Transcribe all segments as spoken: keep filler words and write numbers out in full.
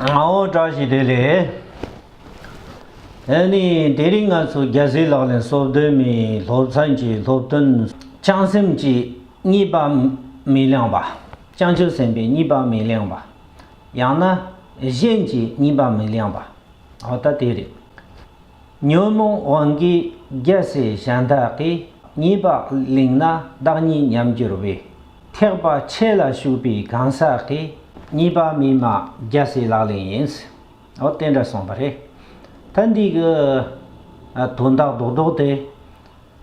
ཨའོ། བཀྲ་ཤིས་བདེ་ལེགས། ཨ་ནི་དེ་རིང་ང་ཚོ་རྒྱལ་སྲས་ལག་ལེན་སོ་བདུན་མའི་སློབ་ཚན་གྱི་སློབ་ཐུན། བྱང་སེམས་ཀྱི་གཉིས་པ་མི་གླེང་བ། བྱང་ཆུབ་སེམས་དཔའི་གཉིས་པ་མི་གླེང་བ། ཡང་ན་གཞན་གྱི་གཉིས་པ་མི་གླེང་བ། འོ་ད་དེ་རེད། ཉོན་མོངས་དབང་གིས་རྒྱལ་སྲས་གཞན་དག་གི། གཉིས་པ་གླེང་ན་བདག་ཉིད་ཉམས་འགྱུར་བས། ཐེག་པ་ཆེ་ལ་ཞུགས་པའི་གང་ཟག་གི། གཉིས་པ་མི་སྨྲ་རྒྱལ་སྲས་ལག་ལེན་ཡིན། འོ་དེ་འདྲ་གསུངས་པ་རེད། ད་འདི་གི་ཨ་དོན་དག་རྡོག་རྡོག་དེ།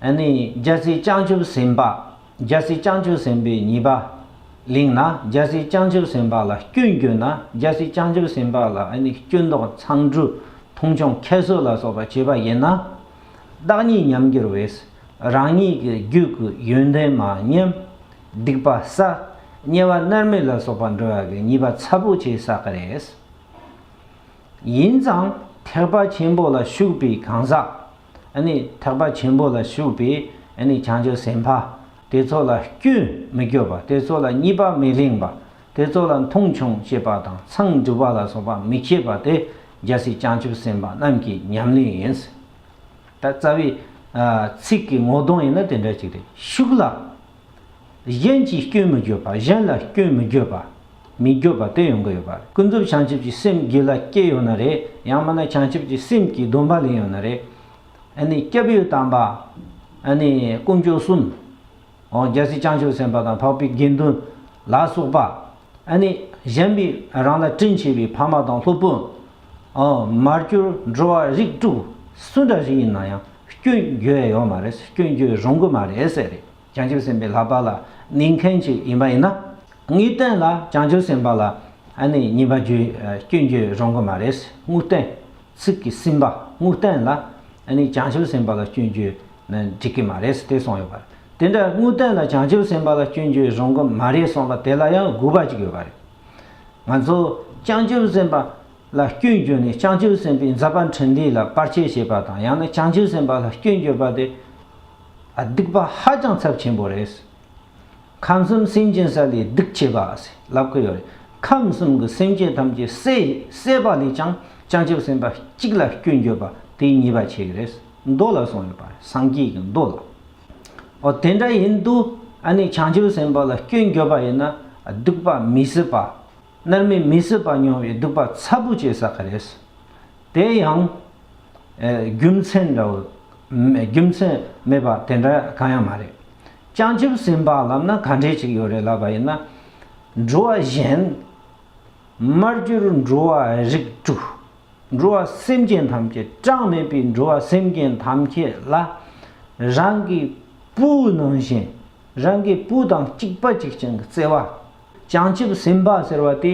ཨ་ནི་རྒྱལ་སྲས་བྱང་ཆུབ་སེམས་དཔའ། རྒྱལ་སྲས་བྱང་ཆུབ་སེམས་དཔའི་གཉིས་པ་གླེང་ན། རྒྱལ་སྲས་བྱང་ཆུབ་སེམས་དཔའ་ལ་སྐྱོན་བརྗོད་ན། རྒྱལ་སྲས་བྱང་ཆུབ་སེམས་དཔའ་ལ་ཨ་ནི་སྐྱོན་འདོགས་མཚང་འབྲུ་མཐོང་ཆུང་ཁྱད་གསོད་ལ་སོགས་པ་བྱས་པ་ཡིན་ན། བདག་ཉིད་ཉམས་འགྱུར་བས། རང་ཉིད་ཀྱི་རྒྱུད་ཀྱི་ཡོན་ཏན་མ་ཉམས། སྡིག་པ་བསགས། དམྱལ་བ་མནར་མེད་ལ་སོགས་པ་འགྲོ་བ་གི་ཉེས་པ་ཚ་པོ་ཆེ་བསགས་ཀྱི་རེད། ཡིན་ཙང་ཐེག་པ་ཆེན་པོ་ལ་ཞུགས་པའི་གང་ཟག། ཨ་ནི་ཐེག་པ་ཆེན་པོ་ལ་ཞུགས་པའི་ཨ་ནི་བྱང་ཆུབ་སེམས་དཔའ་དེ་ཚོ་ལ་སྐྱོན་མི་བརྗོད་པ། དེ་ཚོ་ལ་ཉེས་པ་མི་གླེང་བ། དེ་ཚོ་ལ་མཐོང་ཆུང་བྱེད་པ་དང་མཚང་འབྲུ་བ་ལ་སོགས་པ་མི་བྱེད་པ་དེ་རྒྱལ་སྲས་བྱང་ཆུབ་སེམས་དཔའ་རྣམས་ཀྱི་ཉམས་ལེན་ཡིན། ད་རྩ་བའི་ཨ་ཚིག་གི་ངོ་གདོང་ཡིན་ན་དེ་འདྲ་ཅིག་རེད། ཤུགས་ལ། གཞན་གྱི་སྐྱོན་མི་བརྗོད་པ། གཞན་ལ་སྐྱོན་མི་བརྗོད་པ། མི་བརྗོད་པ་དེ་ཡོང་གི་ཡོད་པ་རེད། ཀུན་རྫོབ་བྱང་ཆུབ་ཀྱི་སེམས་རྒྱུད་ལ་སྐྱེས་ཡོད་ན་རེད། ཡང་མིན་ན་བྱང་ཆུབ་ཀྱི་སེམས་ཀྱི་སྡོམ་པ་ལེན་ཡོད་ན་རེད། ཨ་ནི་སྐྱབས་ཡུལ་དམ་པ། ཨ་ནི་དཀོན་མཆོག་གསུམ། འོ་རྒྱལ་སྲས་བྱང་ཆུབ་སེམས་དཔའ་དང་འཕགས་པའི་དགེ་འདུན་ལ་སོགས་པ། ཨ་ནི་གཞན་པའི་རང་ལ་དྲིན་ཆེ་བའི་ཕ་མ་དང་སློབ་དཔོན། འོ་མར་གྱུར་འགྲོ་བ་རིགས་དྲུག་སུ་འདྲ་ཞིག་ཡིན་ན་ཡང་སྐྱོན་བརྗོད་ཡ་ཡོད་མ་རེད། སྐྱོན་བརྗོད་རུང་གི་མ་རེད་ཟེར་རེད། བྱང་ཆུབ་སེམས་དཔའི་ལག་པ་ལ་གནས་མཁན་ཅིག་ཡིན་པ་ཡིན་ན། དངོས་བསྟན་ལ་བྱང་ཆུབ་སེམས་དཔའ་ལ་ཨ་ནི་ཉེས་པ་བརྗོད། ཨ་སྐྱོན་བརྗོད་རུང་གི་མ་རེད། དངོས་བསྟན་ཚིག་གི་སེམས་པ། དངོས་བསྟན་ལ་ཨ་ནི་བྱང་ཆུབ་སེམས་དཔའ་ལ་སྐྱོན་བརྗོད་ན་འགྲིག་གི་མ་རེད་དེ་གསུངས་ཡོད་པ་རེད། དེ་འདྲ་དངོས་བསྟན་ལ་བྱང་ཆུབ་སེམས་དཔའ་ལ་སྐྱོན་བརྗོད་རུང་གི་མ་རེད་གསུངས་པ་དེ་ལ་ཡང་དགོས་པ་ཅིག་ཡོད་པ་རེད། ང་ཚོ་བྱང་ཆུབ་སེམས་དཔའ་ལ་སྐྱོན་བརྗོད་ནས་བྱང་ཆུབ་སེམས་དཔའི་མཛད་པ་འཕྲིན་ལས་ལ་བར་ཆད་བྱེད་པ་དང་། ཡང་ན་བྱང་ཆུབ་སེམས་དཔའ་ལ་སྐྱོན་བརྗོད་པ་དེ་ཨ་སྡིག་པ་ཧ་ཅང་ཚབས་ཆེན་པོ་རེད། ཁམས་གསུམ་སེམས་ཅན་བསད་ལས་སྡིག་ཆེ་བ་ཟེར་ལབ་ཀྱི་ཡོད་རེད། ཁམས་གསུམ་གྱི་སེམས་ཅན་ཐམས་ཅད་བསད་བསད་པ་ལས་ཀྱང་བྱང་ཆུབ་སེམས་དཔའ་གཅིག་ལ་སྐྱོན་བརྗོད་པ་དེའི་ཉེས་པ་ཆེ་གི་རེད། མདོ་ལ་གསུངས་ཡོད་པ་རེད། སངས་རྒྱས་ཀྱི་མདོ་ལ། འོ་དེ་འདྲ་ཡིན་དུས་ཨ་ནི་བྱང་ཆུབ་སེམས་དཔའ་ལ་སྐྱོན་བརྗོད་པ་ཡིན་ན་སྡིག་པ་མི་སྲིད་པ། མནར་མེད་མི་སྲིད་པ་མྱོང་བའི་སྡིག་པ་ཚ་པོ་ཅིག་བསགས་ཀྱི་རེད། དེ་ཡང་ཨེ་རྒྱུ་མཚན་འདྲ་བོ། རྒྱུ་མཚན་མེད་པ་དེ་འདྲ་གང་ཡང་མ་རེད། བྱང་ཆུབ་སེམས་དཔའ་ལབ་ན་ག་འདྲས་ཅིག་ཡོད་རེད་ལབ་པ་ཡིན་ན། འགྲོ་བ་གཞན། མར་གྱུར་འགྲོ་བ་རིགས་དྲུག། འགྲོ་བ་སེམས་ཅན་ཐམས་ཅད། གྲངས་མེད་པའི་འགྲོ་བ་སེམས་ཅན་ཐམས་ཅད་ལ་རང་གི་བུ་ནང་བཞིན། རང་གི་བུ་དང་གཅིག་པ་གཅིག་རྐྱང་གི་བརྩེ་བ། བྱང་ཆུབ་སེམས་དཔའ་ཟེར་བ་དེ།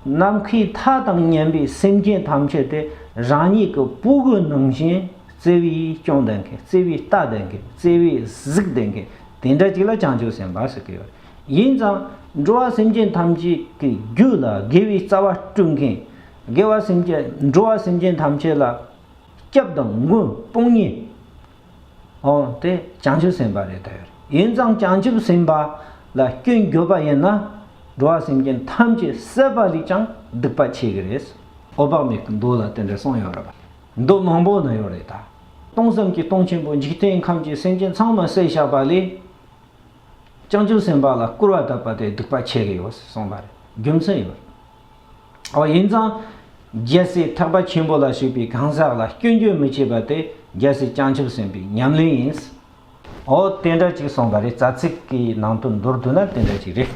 ནམ་མཁའི་མཐའ་དང་མཉམ་པའི་སེམས་ཅན་ཐམས་ཅད་དེ་རང་ཉིད་ཀྱི་བུ་གུ་ནང་བཞིན་བརྩེ་བས་སྐྱོང་ལྡན་མཁན། བརྩེ་བས་ལྟ་ལྡན་མཁན། བརྩེ་བས་གཟིགས་ལྡན་མཁན། དེ་འདྲ་ཅིག་ལ་བྱང་ཆུབ་སེམས་དཔའ་ཟེར་གྱི་ཡོད་རེད། ཡིན་ཙང་འགྲོ་བ་སེམས་ཅན་ཐམས་ཅད་ཀྱི་རྒྱུད་ལ་དགེ་བའི་རྩ་བ་སྐྲུན་མཁན། དགེ་བ་སེམས་ཅན་འགྲོ་བ་སེམས་ཅན་ཐམས་ཅད་ལ་སྐྱབས་དང་མགོན་དཔུང་གཉེན། འོ་དེ་བྱང་ཆུབ་སེམས་དཔའ་རེད་ད་ཡོད་རེད། ཡིན་ཙང་བྱང་ཆུབ་སེམས་དཔའ་ལ་སྐྱོན་བརྗོད་པ་ཡིན་ན། འགྲོ་བ་སེམས་ཅན་ཐམས་ཅད་བསད་པ་ལས་ཀྱང་སྡིག་པ་ཆེ་གི་རེད། འོད་དཔག་མེད་ཀྱི་མདོ་ལ་དེ་འདྲ་གསུངས་ཡོད་རེད་པ། མདོ་མང་པོ་ན་ཡོད་རེད་ད། སྟོང་གསུམ་གྱི་སྟོང་ཆེན་པོ་འཇིག་རྟེན་ཁམས་ཀྱི་སེམས་ཅན་ཚང་མ་བསད་བཞག་པ་ལས། བྱང་ཆུབ་སེམས་དཔའ་ལ་སྐུར་བ་བཏབ་པ་དེ་སྡིག་པ་ཆེ་གི་ཡོད་གསུངས་པ་རེད། རྒྱུ་མཚན་ཡོད་རེད། འོ་ཡིན་ཙང་། རྒྱལ་སྲས་ཐེག་པ་ཆེན་པོ་ལ་ཞུགས་པའི་གང་ཟག་ལ་སྐྱོན་བརྗོད་མི་བྱེད་པ་དེ་རྒྱལ་སྲས་བྱང་ཆུབ་སེམས་དཔའི་ཉམས་ལེན་ཡིན། འོ་དེ་འདྲ་ཅིག་གསུངས་པ་རེད། རྩ་ཚིག་གི་ནང་དོན་མདོར་བསྡུས་ན་དེ་འདྲ་ཅིག་རེད།